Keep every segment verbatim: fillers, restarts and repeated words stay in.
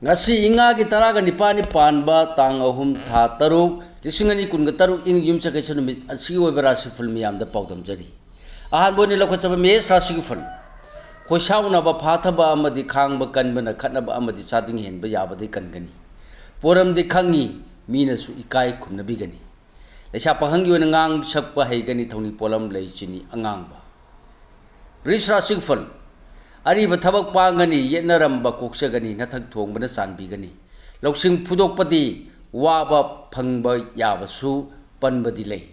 ꯉꯁꯤ ꯏꯉꯥꯒꯤ ꯇꯔꯥꯒ ꯅꯤꯄꯥꯜꯅꯤ ꯄꯥꯟꯕ, ꯇꯥꯡ ꯑꯍꯨꯝ, ꯊꯥ ꯇꯔꯨꯛ, ꯂꯤꯁꯤꯡ ꯑꯅꯤ ꯀꯨꯟꯒ ꯇꯔꯨꯛ, ꯏꯪ ꯌꯨꯝꯁꯀꯩꯁ ꯅꯨꯃꯤꯠ ꯑꯁꯤꯒꯤ ꯑꯣꯏꯕ ꯔꯥꯁꯤꯐꯜ ꯃꯤꯌꯥꯝꯗ ꯄꯥꯎꯗꯝꯖꯔꯤ꯫ ꯑꯍꯥꯟꯕ ꯑꯣꯏꯅ ꯂꯧꯈꯠꯆꯕ ꯃꯦꯁ ꯔꯥꯁꯤꯒꯤ ꯐꯜ꯫ ꯈꯣꯏꯁꯥꯎꯅꯕ ꯐꯥꯊꯕ ꯑꯃꯗꯤ ꯈꯥꯡꯕ ꯀꯟꯕꯅ ꯈꯠꯅꯕ ꯑꯃꯗꯤ ꯆꯥꯗꯤꯡ ꯍꯦꯟꯕ ꯌꯥꯕꯗꯒꯤ ꯀꯟꯒꯅꯤ꯫ ꯄꯣꯔꯝꯗꯤ ꯈꯪꯉꯤ, ꯃꯤꯅꯁꯨ ꯏꯀꯥꯏ ꯈꯨꯝꯅꯕꯤꯒꯅꯤ꯫ ꯂꯩꯁꯥ ꯄꯥꯈꯪꯒꯤ ꯑꯣꯏꯅ ꯉꯥꯡ ꯁꯛꯄ ꯍꯩꯒꯅꯤ, ꯊꯧꯅꯤ ꯄꯣꯠꯂꯝ ꯂꯩ ꯆꯤꯅꯤ ꯑꯉꯥꯡꯕ꯫ ꯕ꯭ꯔꯤꯖ ꯔꯥꯁꯤꯒꯤ ꯐꯜ꯫ ꯑꯔꯤꯕ ꯊꯕꯛ ꯄꯥꯡꯒꯅꯤ, ꯌꯦꯠꯅꯔꯝꯕ ꯀꯣꯛꯆꯒꯅꯤ, ꯅꯊꯛ ꯊꯣꯡꯕꯅ ꯆꯥꯟꯕꯤꯒꯅꯤ꯫ ꯂꯧꯁꯤꯡ ꯐꯨꯗꯣꯛꯄꯗꯤ ꯋꯥꯕ ꯐꯪꯕ ꯌꯥꯕꯁꯨ ꯄꯟꯕꯗꯤ ꯂꯩ꯫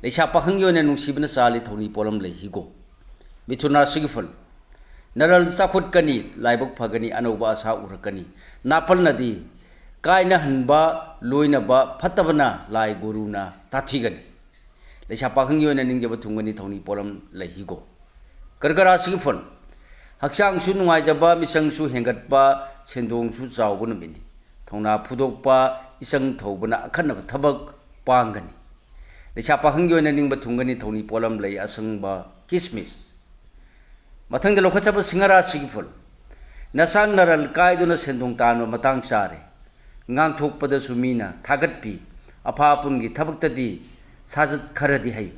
ꯂꯩꯁꯥ ꯄꯥꯈꯪꯒꯤ ꯑꯣꯏꯅ ꯅꯨꯡꯁꯤꯕꯅ ꯆꯥꯜꯂꯤ, ꯊꯧꯅꯤ ꯄꯣꯠꯂꯝ ꯂꯩ ꯍꯤꯒꯣꯛ꯫ ꯃꯤꯊꯨꯟ ꯔꯥꯁꯤꯒꯤ ꯐꯜ꯫ ꯅꯔꯜ ꯆꯥꯎꯈꯠꯀꯅꯤ, ꯂꯥꯏꯕꯛ ꯐꯒꯅꯤ, ꯑꯅꯧꯕ ꯑꯁꯥ ꯎꯔꯛꯀꯅꯤ꯫ ꯅꯥꯄꯜꯅꯗꯤ ꯀꯥꯏꯅꯍꯟꯕ, ꯂꯣꯏꯅꯕ ꯐꯠꯇꯕꯅ ꯂꯥꯏ ꯒꯨꯔꯨꯅ ꯇꯥꯊꯤꯒꯅꯤ꯫ ꯂꯩꯁꯥ ꯄꯥꯈꯪꯒꯤ ꯑꯣꯏꯅ ꯅꯤꯡꯖꯕ ꯊꯨꯡꯒꯅꯤ, ꯊꯧꯅꯤ ꯄꯣꯠꯂꯝ ꯂꯩ ꯍꯤꯒꯣꯛ꯫ ꯀꯔꯀ ꯔꯥꯁꯤꯒꯤ ꯐꯜ꯫ ꯍꯛꯆꯥꯡꯁꯨ ꯅꯨꯡꯉꯥꯏꯖꯕ, ꯃꯤꯆꯪꯁꯨ ꯍꯦꯟꯒꯠꯄ, ꯁꯦꯟꯗꯣꯡꯁꯨ ꯆꯥꯎꯕ ꯅꯨꯃꯤꯠꯅꯤ꯫ ꯊꯧꯅꯥ ꯐꯨꯗꯣꯛꯄ, ꯏꯆꯪ ꯊꯧꯕꯅ ꯑꯈꯟꯅꯕ ꯊꯕꯛ ꯄꯥꯡꯒꯅꯤ꯫ ꯂꯩꯁꯥ ꯄꯥꯈꯪꯒꯤ ꯑꯣꯏꯅ ꯅꯤꯡꯕ ꯊꯨꯡꯒꯅꯤ, ꯊꯧꯅꯤ ꯄꯣꯠꯂꯝ ꯂꯩ ꯑꯁꯪꯕ, ꯀꯤꯁꯃꯤꯁ꯫ ꯃꯊꯪꯗ ꯂꯧꯈꯠꯆꯕ ꯁꯤꯡꯍ ꯔꯥꯁꯤꯒꯤ ꯐꯜ꯫ ꯅꯁꯥ ꯅꯔꯜ ꯀꯥꯏꯗꯨꯅ ꯁꯦꯟꯗꯣꯡ ꯇꯥꯟꯕ ꯃꯇꯥꯡ ꯆꯥꯔꯦ꯫ ꯉꯥꯡꯊꯣꯛꯄꯗꯁꯨ ꯃꯤꯅ ꯊꯥꯒꯠꯄꯤ꯫ ꯑꯐꯥ ꯑꯄꯨꯟꯒꯤ ꯊꯕꯛꯇꯗꯤ ꯁꯥꯖꯠ ꯈꯔꯗꯤ ꯍꯩꯌꯨ꯫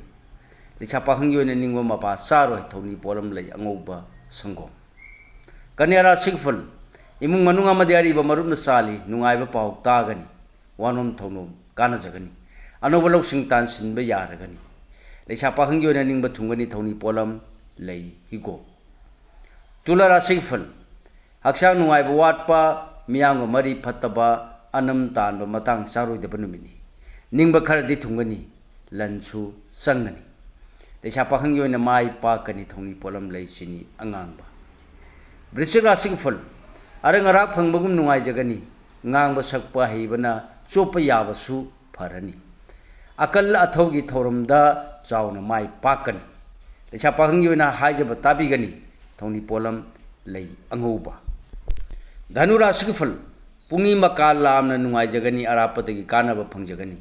ꯂꯩꯁꯥ ꯄꯥꯈꯪꯒꯤ ꯑꯣꯏꯅ ꯅꯤꯡꯕ ꯃꯄꯥ ꯆꯥꯔꯣꯏ, ꯊꯧꯅꯤ ꯄꯣꯠꯂꯝ ꯂꯩ ꯑꯉꯧꯕ ꯁꯪꯒꯣꯝ꯫ ꯀꯟꯌꯥ ꯔꯥꯁꯤꯒꯤ ꯐꯜ꯫ ꯏꯃꯨꯡ ꯃꯅꯨꯡ ꯑꯃꯗꯤ ꯑꯔꯤꯕ ꯃꯔꯨꯞꯅ ꯆꯥꯜꯂꯤ, ꯅꯨꯡꯉꯥꯏꯕ ꯄꯥꯎ ꯇꯥꯒꯅꯤ꯫ ꯋꯥꯅꯣꯝ ꯊꯧꯅꯣꯝ ꯀꯥꯟꯅꯖꯒꯅꯤ꯫ ꯑꯅꯧꯕ ꯂꯧꯁꯤꯡ ꯇꯥꯟꯁꯤꯟꯕ ꯌꯥꯔꯒꯅꯤ꯫ ꯂꯩꯁꯥ ꯄꯥꯈꯪꯒꯤ ꯑꯣꯏꯅ ꯅꯤꯡꯕ ꯊꯨꯡꯒꯅꯤ, ꯊꯧꯅꯤ ꯄꯣꯠꯂꯝ ꯂꯩ ꯍꯤꯒꯣꯛ꯫ ꯇꯨꯂꯥ ꯔꯥꯁꯤꯒꯤ ꯐꯜ꯫ ꯍꯛꯆꯥꯡ ꯅꯨꯡꯉꯥꯏꯕ ꯋꯥꯠꯄ, ꯃꯤꯌꯥꯝꯒ ꯃꯔꯤ ꯐꯠꯇꯕ, ꯑꯅꯝ ꯇꯥꯟꯕ ꯃꯇꯥꯡ ꯆꯥꯔꯣꯏꯗꯕ ꯅꯨꯃꯤꯠꯅꯤ꯫ ꯅꯤꯡꯕ ꯈꯔꯗꯤ ꯊꯨꯡꯒꯅꯤ, ꯂꯟꯁꯨ ꯆꯪꯒꯅꯤ꯫ ꯂꯩꯁꯥ ꯄꯥꯈꯪꯒꯤ ꯑꯣꯏꯅ ꯃꯥꯏ ꯄꯥꯛꯀꯅꯤ, ꯊꯧꯅꯤ ꯄꯣꯠꯂꯝ ꯂꯩ ꯆꯤꯅꯤ ꯑꯉꯥꯡꯕ꯫ ꯕ꯭ꯔꯤꯁꯤꯛ ꯔꯥꯁꯤꯒꯤ ꯐꯜ꯫ ꯑꯔꯪ ꯑꯔꯥꯛ ꯐꯪꯕꯒꯨꯝ ꯅꯨꯡꯉꯥꯏꯖꯒꯅꯤ꯫ ꯉꯥꯡꯕ ꯁꯛꯄ ꯍꯩꯕꯅ ꯆꯣꯞꯄ ꯌꯥꯕꯁꯨ ꯐꯔꯅꯤ꯫ ꯑꯀꯜ ꯑꯊꯧꯒꯤ ꯊꯧꯔꯝꯗ ꯆꯥꯎꯅ ꯃꯥꯏ ꯄꯥꯛꯀꯅꯤ꯫ ꯂꯩꯁꯥ ꯄꯥꯈꯪꯒꯤ ꯑꯣꯏꯅ ꯍꯥꯏꯖꯕ ꯇꯥꯕꯤꯒꯅꯤ, ꯊꯧꯅꯤ ꯄꯣꯠꯂꯝ ꯂꯩ ꯑꯉꯧꯕ꯫ ꯙꯅꯨ ꯔꯥꯁꯤꯒꯤ ꯐꯜ꯫ ꯄꯨꯛꯅꯤꯡ ꯃꯀꯥ ꯂꯥꯝꯅ ꯅꯨꯡꯉꯥꯏꯖꯒꯅꯤ, ꯑꯔꯥꯞꯄꯗꯒꯤ ꯀꯥꯟꯅꯕ ꯐꯪꯖꯒꯅꯤ꯫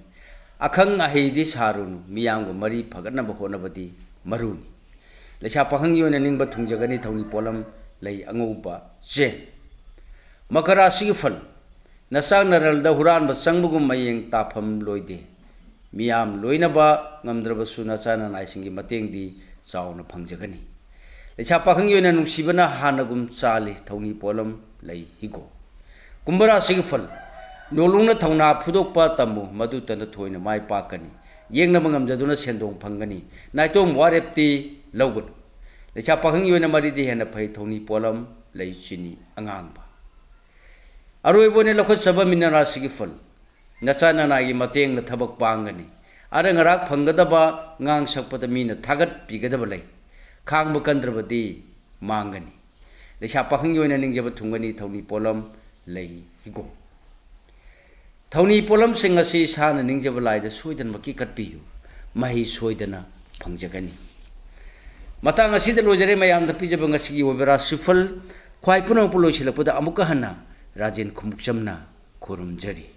ꯑꯈꯪ ꯑꯍꯩꯗꯤ ꯁꯥꯔꯨꯅꯨ, ꯃꯤꯌꯥꯝꯒ ꯃꯔꯤ ꯐꯒꯠꯅꯕ ꯍꯣꯠꯅꯕꯗꯤ ꯃꯔꯨꯅꯤ꯫ ꯂꯩꯁꯥ ꯄꯥꯈꯪꯒꯤ ꯑꯣꯏꯅ ꯅꯤꯡꯕ ꯊꯨꯡꯖꯒꯅꯤ, ꯊꯧꯅꯤ ꯄꯣꯠꯂꯝ ꯂꯩ ꯑꯉꯧꯕ, ꯆꯦꯡ꯫ ꯃꯀꯔ ꯔꯥꯁꯤꯒꯤ ꯐꯜ, ꯅꯆꯥ ꯅꯔꯜꯗ ꯍꯨꯔꯥꯟꯕ ꯆꯪꯕꯒꯨꯝ ꯃꯌꯦꯡ ꯇꯥꯐꯝ ꯂꯣꯏꯗꯦ꯫ ꯃꯤꯌꯥꯝ ꯂꯣꯏꯅꯕ ꯉꯝꯗ꯭ꯔꯕꯁꯨ ꯅꯆꯥ ꯅꯅꯥꯏꯁꯤꯡꯒꯤ ꯃꯇꯦꯡꯗꯤ ꯆꯥꯎꯅ ꯐꯪꯖꯒꯅꯤ꯫ ꯂꯩꯁꯥ ꯄꯥꯈꯪꯒꯤ ꯑꯣꯏꯅ ꯅꯨꯡꯁꯤꯕꯅ ꯍꯥꯟꯅꯒꯨꯝ ꯆꯥꯜꯂꯤ, ꯊꯧꯅꯤ ꯄꯣꯠꯂꯝ ꯂꯩ ꯍꯤꯒꯣꯛ꯫ ꯀꯨꯝꯚ ꯔꯥꯁꯤꯒꯤ ꯐꯜ, ꯅꯣꯂꯨꯛꯅ ꯊꯧꯅꯥ ꯐꯨꯗꯣꯛꯄ ꯇꯝꯃꯨ, ꯃꯗꯨꯇ ꯅꯊꯣꯏꯅ ꯃꯥꯏ ꯄꯥꯛꯀꯅꯤ꯫ ꯌꯦꯡꯅꯕ ꯉꯝꯖꯗꯨꯅ ꯁꯦꯟꯗꯣꯡ ꯐꯪꯒꯅꯤ꯫ ꯅꯥꯏꯇꯣꯝ ꯋꯥꯔꯦꯞꯇꯤ ꯂꯧꯒꯅꯨ꯫ ꯂꯩꯁꯥ ꯄꯥꯈꯪꯒꯤ ꯑꯣꯏꯅ ꯃꯔꯤꯗꯤ ꯍꯦꯟꯅ ꯐꯩ, ꯊꯧꯅꯤ ꯄꯣꯠꯂꯝ ꯂꯩ ꯆꯤꯅꯤ ꯑꯉꯥꯡꯕ꯫ ꯑꯔꯣꯏꯕ ꯑꯣꯏꯅ ꯂꯧꯈꯠꯆꯕ ꯃꯤꯅ ꯔꯥꯁꯤꯒꯤ ꯐꯜ, ꯅꯆꯥ ꯅꯅꯥꯏꯒꯤ ꯃꯇꯦꯡꯅ ꯊꯕꯛ ꯄꯥꯡꯒꯅꯤ꯫ ꯑꯔꯪ ꯑꯔꯥꯛ ꯐꯪꯒꯗꯕ, ꯉꯥꯡ ꯁꯛꯄꯗ ꯃꯤꯅ ꯊꯥꯒꯠꯄꯤꯒꯗꯕ ꯂꯩ꯫ ꯈꯥꯡꯕ ꯀꯟꯗ꯭ꯔꯕꯗꯤ ꯃꯥꯡꯒꯅꯤ꯫ ꯂꯩꯁꯥ ꯄꯥꯈꯪꯒꯤ ꯑꯣꯏꯅ ꯅꯤꯡꯖꯕ ꯊꯨꯡꯒꯅꯤ, ꯊꯧꯅꯤ ꯄꯣꯠꯂꯝ ꯂꯩ ꯍꯤꯒꯣꯛ꯫ ꯊꯧꯅꯤ ꯄꯣꯠꯂꯝꯁꯤꯡ ꯑꯁꯤ ꯏꯁꯥꯅ ꯅꯤꯡꯖꯕ ꯂꯥꯏꯗ ꯁꯣꯏꯗꯅꯃꯛꯀꯤ ꯀꯠꯄꯤꯌꯨ, ꯃꯍꯩ ꯁꯣꯏꯗꯅ ꯐꯪꯖꯒꯅꯤ꯫ ꯃꯇꯥꯡ ꯑꯁꯤꯗ ꯂꯣꯏꯖꯔꯦ ꯃꯌꯥꯝꯗ ꯄꯤꯖꯕ ꯉꯁꯤꯒꯤ ꯑꯣꯏꯕ ꯔꯥꯁꯤꯐꯜ꯫ ꯈ꯭ꯋꯥꯏ ꯄꯨꯝꯅꯃꯛꯄꯨ ꯂꯣꯏꯁꯤꯜꯂꯛꯄꯗ ꯑꯃꯨꯛꯀ ꯍꯟꯅ ꯔꯥꯖꯦꯟ ꯈꯨꯃꯨꯛꯆꯝꯅ ꯈꯨꯔꯨꯝꯖꯔꯤ꯫